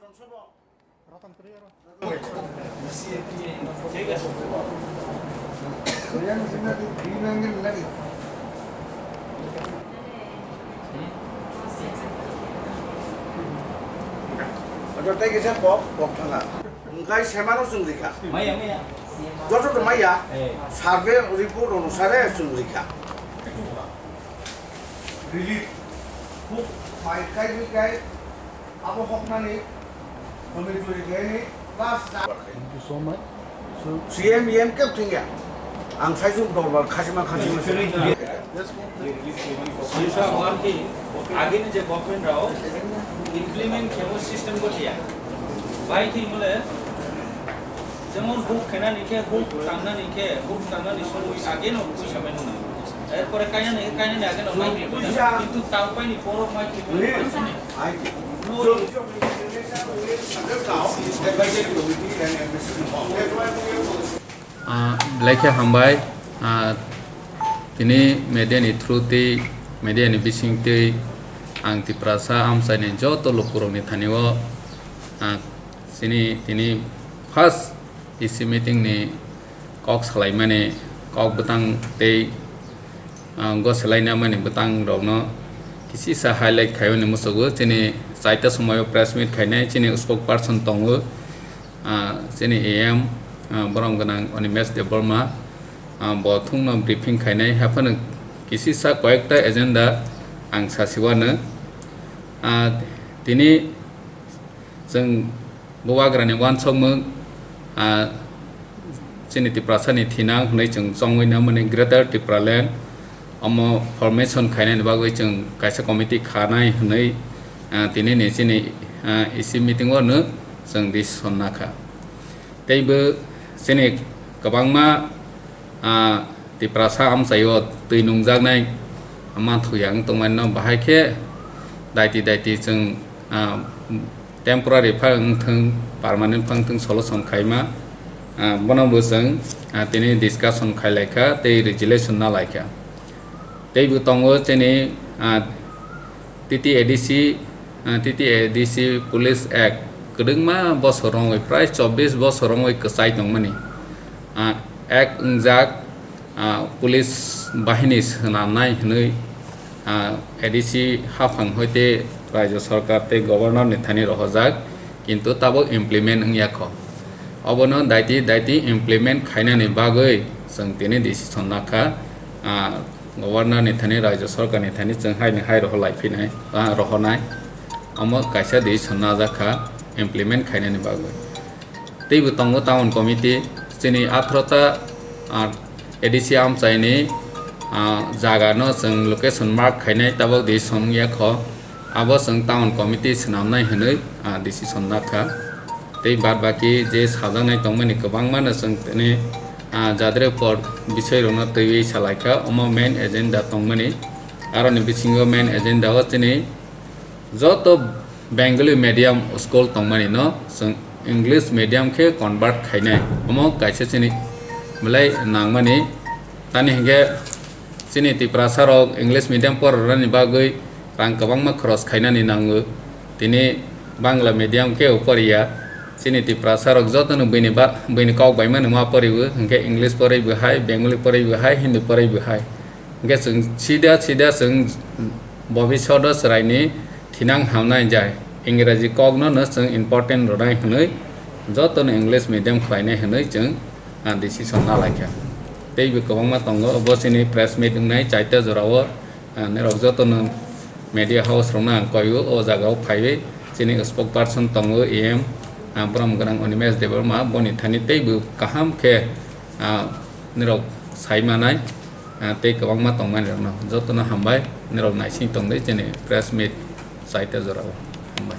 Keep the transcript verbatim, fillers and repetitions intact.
Ojo tei kisa kok, kok thanga. Wngkha semano chwng rikha. Maya, maya. Joto to maya. Eh. Survey report onusare chwng rikha. Relief. Huk mai kai kai abo hoknani. Thank you so much. So, C M, E M kep thwngya. Ang saisuk dorbar khachima, khachima. Sisa one thing, agini je government rao implement khemo system gotiya. Bai thing mole, jemon huk khenani khe, huk tangnani khe, huk tangnani somoi ageno puisa bai nuna. Erpore kainani, kainani ageno mai, kintu tangpaini borok mai. Ah, belai khe hambai. Ah, tini media ni through tei, media ni bising tei ang Tiprasa amchai ni joto lukurok ni thani o, ah, chini tini first E C meeting ni kok salaimani, kok bwtang tei, ah, go salaina mani bwtang rokno kisisa highlight khaiyoni muchugo. Chini chaita somoio press meet khainai chini spokesperson tongo, ah, chini E M, ah, borom gwnang Animesh Debbarma, ah, bo thungno briefing khainai haphano kisisa koyekta agenda ang sasiwano, ah, tini Chwng bubagrani uansukmung, ah, chini Tiprasani thinang hwnwi chwng chongwi nangmani Greater Tipraland omo formation khainani bagwi chwng kaisa committee khanai hwnwi, ah, tinini chini, ah, E C meeting o no chwng decision nakha. Teibo chini kwbangma, ah, Tiprasa amchaio twi nungjaknai manthoya wng tongmani no bahai khe daiti daiti chwng, ah, temporary phang wngthwng, permanent phang wngthwng solution khaima, ah, bono bo chwng, ah, tini discussion khailaikha tei resolution nalaikha. Teibo tongo chini, ah, T T A D C, ah, T T A D C Police Act kwdwngma bosor wngwi, prai chobbish bosor wngwi kwchai tongmani, ah, act wngjak, ah, police bahini swnamnai hwnwi, ah, A D C haphang hoite Rajya Sarkar tei Governor ni thani rohorjak, kintu tabuk implement wngya kho. Obono daiti daiti implement khainani bagwi chwng tini decision nakha, ah, Governor ni thani, Rajya Sarkar ni thani chwng haini hai rohor lai phinai, ah, rohornai. Omo kaisa decision najak kha implement khainani bagwi. Teibo tongo town committee, chini atharoh ta, ah, A D C amchaini, ah, jaga no chwng location mark khainai, tabuk decision wngya kho. Abo chwng town committee swnamnai hwnwi, ah, decision nakha. Tei bad baki je sajaknai tongmani kwbangma no chwng tini, ah, jadre por bisoi rokno twiwi salaikha, omo main agenda tongmani. Aroni bisingo main agenda o chini joto Bengali medium school tongmani no chwng English medium khe convert khainai, omo kaisa chini belai nangmani. Tani hinkhe chini Tiprasa rok English medium pororani bagwi rang kwbangma khoros khainani nango. Tini Bangla medium khe poriya. Chini Tiprasa rok jotono buini ba-, buini kok bai mano ma poriwo, hinkhe English poraibo hai, Bengali poraibo hai, Hindi poraibo hai. Hinkhe chwng sida sida chwng bobishodo chwraini thinang hamnai jai. Ingraji kokno no chwng important rwnai hwnwi jotono English medium khlainai hwnwi chwng, ah, decision nalaikha. Teibo kwbangma tongo, bo chini press meet wngnai chaita jorao, ah, norok jotono media house rokno ang koio o jagao phaiwi chini spokesperson tongo E M, ah, borom gwnang Animesh Debbarma, boni thani teibo kaham khe, ah, norok sai manai. Ah, tei kwbangma tongmani rokno jotono hambai, norok naising tongdi chini press meet chaita jorao. Hambai.